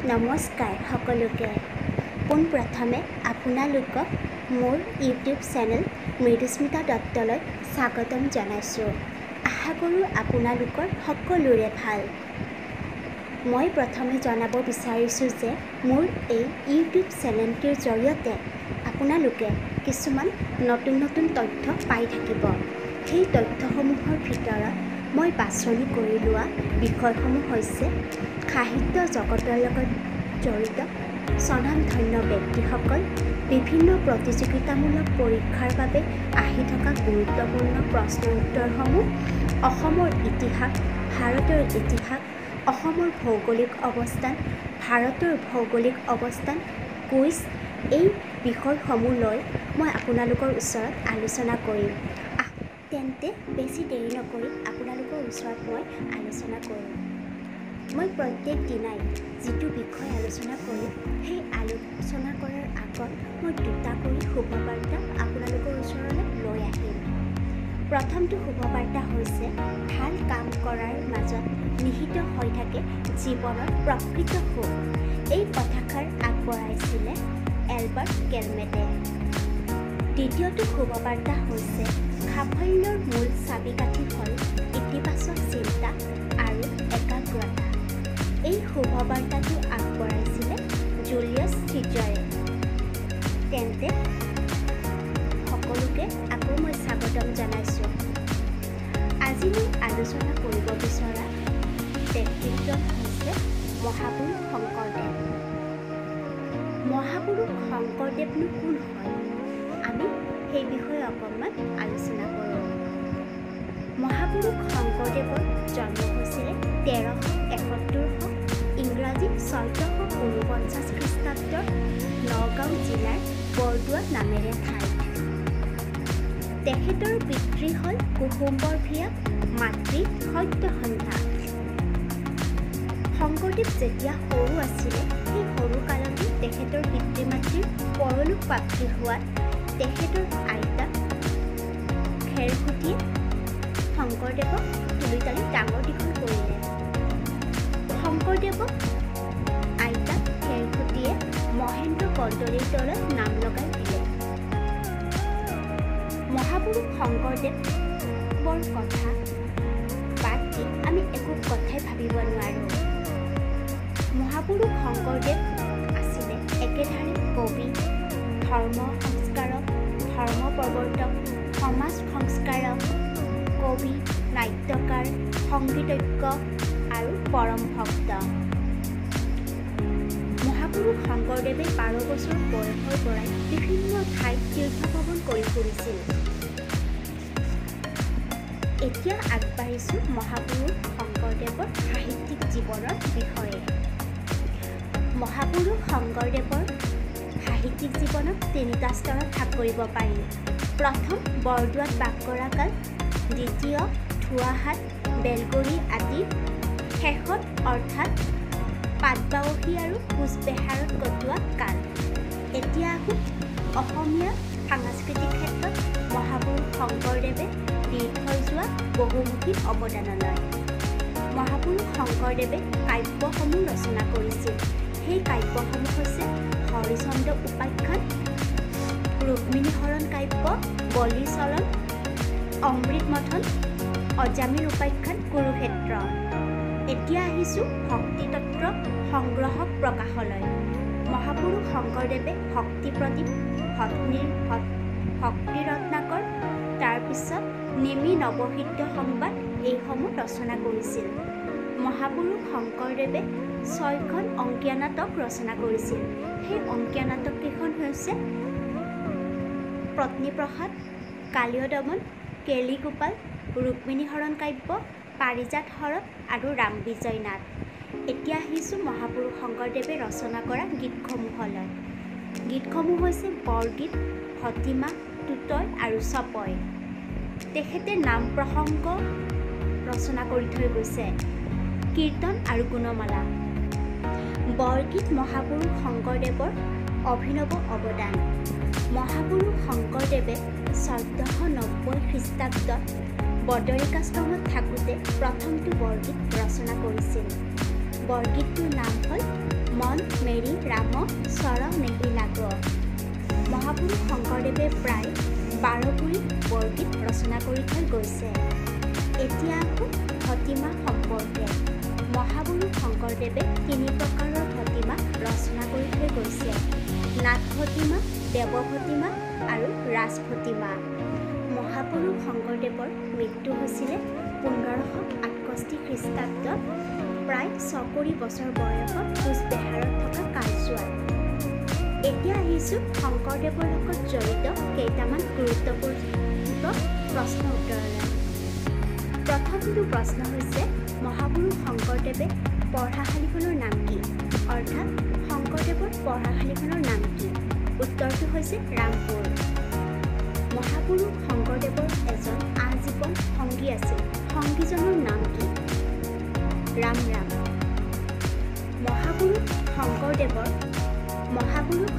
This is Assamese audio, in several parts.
নমস্কাৰ সকলোকে। পোনপ্ৰথমে আপোনালোকক মোৰ ইউটিউব চেনেল মৃদুস্মিতা দত্তলৈ স্বাগতম জনাইছোঁ। আশা কৰোঁ আপোনালোকৰ সকলোৰে ভাল। মই প্ৰথমে জনাব বিচাৰিছোঁ যে মোৰ এই ইউটিউব চেনেলটোৰ জৰিয়তে আপোনালোকে কিছুমান নতুন নতুন তথ্য পাই থাকিব। সেই তথ্যসমূহৰ ভিতৰত মই বাছনি কৰি লোৱা বিষয়সমূহ হৈছে সাহিত্য জগতৰ লগত জড়িত স্বনামধন্য ব্যক্তিসকল, বিভিন্ন প্ৰতিযোগিতামূলক পৰীক্ষাৰ বাবে আহি থকা গুৰুত্বপূৰ্ণ প্ৰশ্ন উত্তৰসমূহ, অসমৰ ইতিহাস, ভাৰতৰ ইতিহাস, অসমৰ ভৌগোলিক অৱস্থান, ভাৰতৰ ভৌগোলিক অৱস্থান, কুইজ, এই বিষয়সমূহ লৈ মই আপোনালোকৰ ওচৰত আলোচনা কৰিম। তেন্তে বেছি দেৰি নকৰি আপোনালোকৰ ওচৰত মই আলোচনা কৰোঁ। মই প্ৰত্যেক দিনাই যিটো বিষয় আলোচনা কৰিম, সেই আলোচনা কৰাৰ আগত মই দুটা কৰি শুভবাৰ্তা আপোনালোকৰ ওচৰলৈ লৈ আহিম। প্ৰথমটো শুভবাৰ্তা হৈছে ভাল কাম কৰাৰ মাজত নিহিত হৈ থাকে জীৱনৰ প্ৰকৃত সুখ। এই কথাষাৰ আগবঢ়াইছিলে এলবাৰ্ট কেলমেটে। দ্বিতীয়টো শুভবাৰ্তা হৈছে সাফল্যৰ মূল চাবিকাঠি হ'ল ইতিবাচক চিন্তা আৰু একাগ্ৰতা। এই শুভবাৰ্তাটো আগবঢ়াইছিলে জুলিয়াছ চিজাৰে। তেন্তে সকলোকে আকৌ মই স্বাগতম জনাইছোঁ। আজি মই আলোচনা কৰিব বিচৰা ব্যক্তিজন হৈছে মহাপুৰুষ শংকৰদেৱ। মহাপুৰুষ শংকৰদেৱনো কোন হয়, আমি সেই বিষয়ে অকণমান আলোচনা কৰোঁ। মহাপুৰুষ শংকৰদেৱৰ জন্ম হৈছিলে 1371 ইংৰাজী 1449 খ্ৰীষ্টাব্দৰ নগাঁও জিলাৰ বৰদোৱা নামেৰে ঠাইত। তেখেতৰ পিতৃ হ'ল কুসুম্বৰ ভূঞা, মাতৃ সত্যসন্ধা। শংকৰদেৱ যেতিয়া সৰু আছিলে, সেই সৰু কালতে তেখেতৰ পিতৃ মাতৃৰ পৰলোক প্ৰাপ্তি হোৱাত তেখেতৰ আইতাক খেৰসূতীয়ে শংকৰদেৱক তুলি তালি ডাঙৰ দীঘল কৰিলে। শংকৰদেৱক আইতাক খেৰসূতীয়ে মহেন্দ্ৰ কন্দলীৰ তলত নাম লগাই দিলে। মহাপুৰুষ শংকৰদেৱৰ কথা বাদ দি আমি একো কথাই ভাবিব নোৱাৰোঁ। মহাপুৰুষ শংকৰদেৱ আছিলে একেধাৰে কবি, ধৰ্ম সংস্কাৰক, ধৰ্ম প্ৰৱৰ্তক, সমাজ সংস্কাৰক, কবি, নাট্যকাৰ, সংগীতজ্ঞ আৰু পৰম ভক্ত। মহাপুৰুষ শংকৰদেৱে 12 বছৰ বয়সৰ পৰাই বিভিন্ন ঠাইত তীৰ্থ ভ্ৰমণ কৰি ফুৰিছিল। এতিয়া আগবাঢ়িছোঁ মহাপুৰুষ শংকৰদেৱৰ সাহিত্যিক জীৱনৰ বিষয়ে। মহাপুৰুষ শংকৰদেৱৰ সাহিত্যিক জীৱনক তিনিটা স্তৰত ভাগ কৰিব পাৰি। প্ৰথম, বৰদোৱাত বাস কৰা কাল, দ্বিতীয়, ধোৱাহাট, বেলগুৰি আদি, শেষত অৰ্থাৎ পাটবাউসী আৰু কোচবেহাৰত কটোৱা কাল। এতিয়া আহোঁ অসমীয়া সাংস্কৃতিক ক্ষেত্ৰত মহাপুৰুষ শংকৰদেৱে দি থৈ যোৱা বহুমুখী অৱদানলৈ। মহাপুৰুষ শংকৰদেৱে কাব্যসমূহ ৰচনা কৰিছিল। সেই কাব্যসমূহ হৈছে হৰিচন্দ্ৰ উপাখ্যান, ৰুক্মিণী হৰণ কাব্য, বলিচৰণ, অমৃত মথন, অজামিল উপাখ্যান, কুৰুক্ষেত্ৰ। এতিয়া আহিছোঁ ভক্তিতত্ত্ব সংগ্ৰহক প্ৰকাশলৈ। মহাপুৰুষ শংকৰদেৱে ভক্তি প্ৰদীপ, ভক্তি ৰত্নাকৰ, তাৰপিছত নিমি নৱসিদ্ধ সংবাদ এইসমূহ ৰচনা কৰিছিল। মহাপুৰুষ শংকৰদেৱে 6খন অংকীয়া নাটক ৰচনা কৰিছিল। সেই অংকীয়া নাটককেইখন হৈছে পত্নীপ্ৰসাদ, কালীয় দমন, কেলিগোপাল, ৰুক্মিণী হৰণ কাব্য, পাৰিজাত হৰণ আৰু ৰাম বিজয় নাট। এতিয়া আহিছোঁ মহাপুৰুষ শংকৰদেৱে ৰচনা কৰা গীতসমূহলৈ। গীতসমূহ হৈছে বৰগীত, ভটিমা, টুটই আৰু চপয়। তেখেতে নাম প্ৰসংগ ৰচনা কৰি থৈ গৈছে, কীৰ্তন আৰু গুণমালা। বৰগীত মহাপুৰুষ শংকৰদেৱৰ অভিনৱ অৱদান। মহাপুৰুষ শংকৰদেৱে 1490 খ্ৰীষ্টাব্দত বদৰিকাশ্ৰমত থাকোঁতে প্ৰথমটো বৰগীত ৰচনা কৰিছিল। বৰগীতটোৰ নাম হ'ল মন মেৰি ৰাম চৰ নেহি লাগ। মহাপুৰুষ শংকৰদেৱে প্ৰায় 12কুৰি বৰগীত ৰচনা কৰি থৈ গৈছে। এতিয়া আকৌ ভটিমা সম্পৰ্কে। মহাপুৰুষ শংকৰদেৱে 3 প্ৰকাৰৰ ভটিমা ৰচনা কৰি থৈ গৈছে: নাট ভটিমা, দেৱ ভটিমা আৰু ৰাজ ভটিমা। মহাপুৰুষ শংকৰদেৱৰ মৃত্যু হৈছিলে 1568 খ্ৰীষ্টাব্দত প্ৰায় 6কুৰি বছৰ বয়সত কোচবিহাৰত থকা কালচোৱাত। এতিয়া আহিছোঁ শংকৰদেৱৰ লগত জড়িত কেইটামান গুৰুত্বপূৰ্ণ প্ৰশ্ন উত্তৰলৈ। প্ৰথমটো প্ৰশ্ন হৈছে, মহাপুৰুষ শংকৰদেৱে পঢ়াশালিখনৰ নাম কি? অৰ্থাৎ শংকৰদেৱৰ পঢ়াশালিখনৰ নাম কি? উত্তৰটো হৈছে ৰামপুৰ। মহাপুৰুষ শংকৰদেৱৰ এজন আজীৱন সংগী আছিল। সংগীজনৰ নাম কি? ৰাম ৰাম। মহাপুৰুষ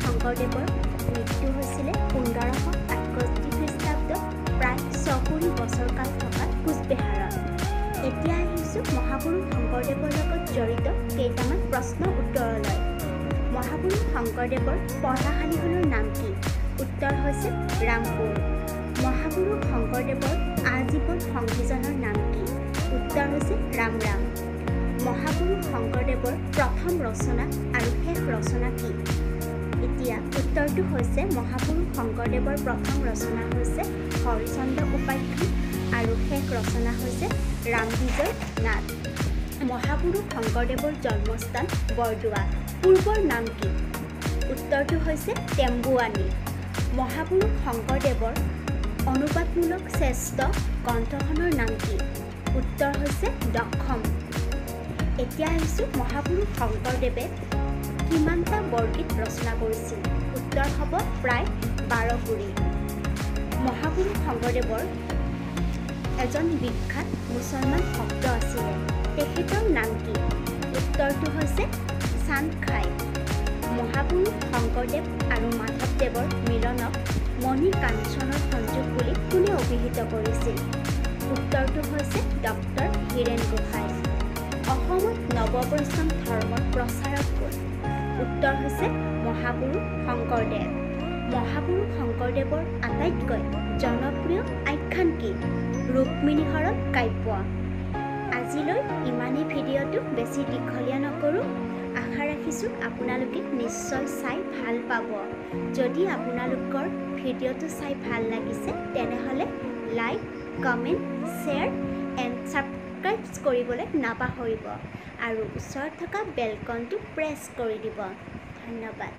শংকৰদেৱৰ মৃত্যু হৈছিলে 1568 খ্ৰীষ্টাব্দত প্ৰায় 6কুৰি বছৰ কাল থকা কোচবিহাৰত। এতিয়া আহিছোঁ মহাপুৰুষ শংকৰদেৱৰ লগত জড়িত কেইটামান প্ৰশ্ন উত্তৰলৈ। মহাপুৰুষ শংকৰদেৱৰ পঢ়াশালিখনৰ নাম কি? উত্তৰ হৈছে ৰামপুৰ। মহাপুৰুষ শংকৰদেৱৰ আজীৱন সংগীজনৰ নাম কি? উত্তৰ হৈছে ৰাম ৰাম। মহাপুৰুষ শংকৰদেৱৰ প্ৰথম ৰচনা আৰু শেষ ৰচনা কি? এতিয়া উত্তৰটো হৈছে মহাপুৰুষ শংকৰদেৱৰ প্ৰথম ৰচনা হৈছে হৰিচন্দ্ৰ উপাখ্যান আৰু শেষ ৰচনা হৈছে ৰামবিজয় নাট। মহাপুৰুষ শংকৰদেৱৰ জন্মস্থান বৰদোৱা, পূৰ্বৰ নাম কি? উত্তৰটো হৈছে টেম্বুৱানী। মহাপুৰুষ শংকৰদেৱৰ অনুবাদমূলক শ্ৰেষ্ঠ গ্ৰন্থখনৰ নাম কি? উত্তৰ হৈছে দশম। এতিয়া আহিছোঁ মহাপুৰুষ শংকৰদেৱে কিমানটা বৰগীত ৰচনা কৰিছিল? উত্তৰ হ'ব প্ৰায় 12কুৰি। মহাপুৰুষ শংকৰদেৱৰ এজন বিখ্যাত মুছলমান ভক্ত আছিলে, তেখেতৰ নাম কি? উত্তৰটো হৈছে চান্দ খাই। মহাপুৰুষ শংকৰদেৱ আৰু মাধৱদেৱৰ মিলনক মণি কাঞ্চনৰ সংযোগ বুলি কোনে অভিহিত কৰিছিল? উত্তৰটো হৈছে ডক্টৰ হীৰেণ গোহাঁই। অসমত নৱবৈষ্ণৱ ধৰ্মৰ প্ৰচাৰক কোন? উত্তৰ হৈছে মহাপুৰুষ শংকৰদেৱ। মহাপুৰুষ শংকৰদেৱৰ আটাইতকৈ জনপ্ৰিয় আখ্যান কি? ৰুক্মিণী হৰণ কাব্য। আজিলৈ ইমানেই, ভিডিঅ'টো বেছি দীঘলীয়া নকৰোঁ। আশা ৰাখিছোঁ আপোনালোকে নিশ্চয় চাই ভাল পাব। যদি আপোনালোকৰ ভিডিঅ'টো চাই ভাল লাগিছে তেনেহ'লে like, comment, share and subscribe কৰিবলৈ নাপাহৰিব আৰু ওচৰত থকা বেলকনটো প্ৰেছ কৰি দিব। ধন্যবাদ।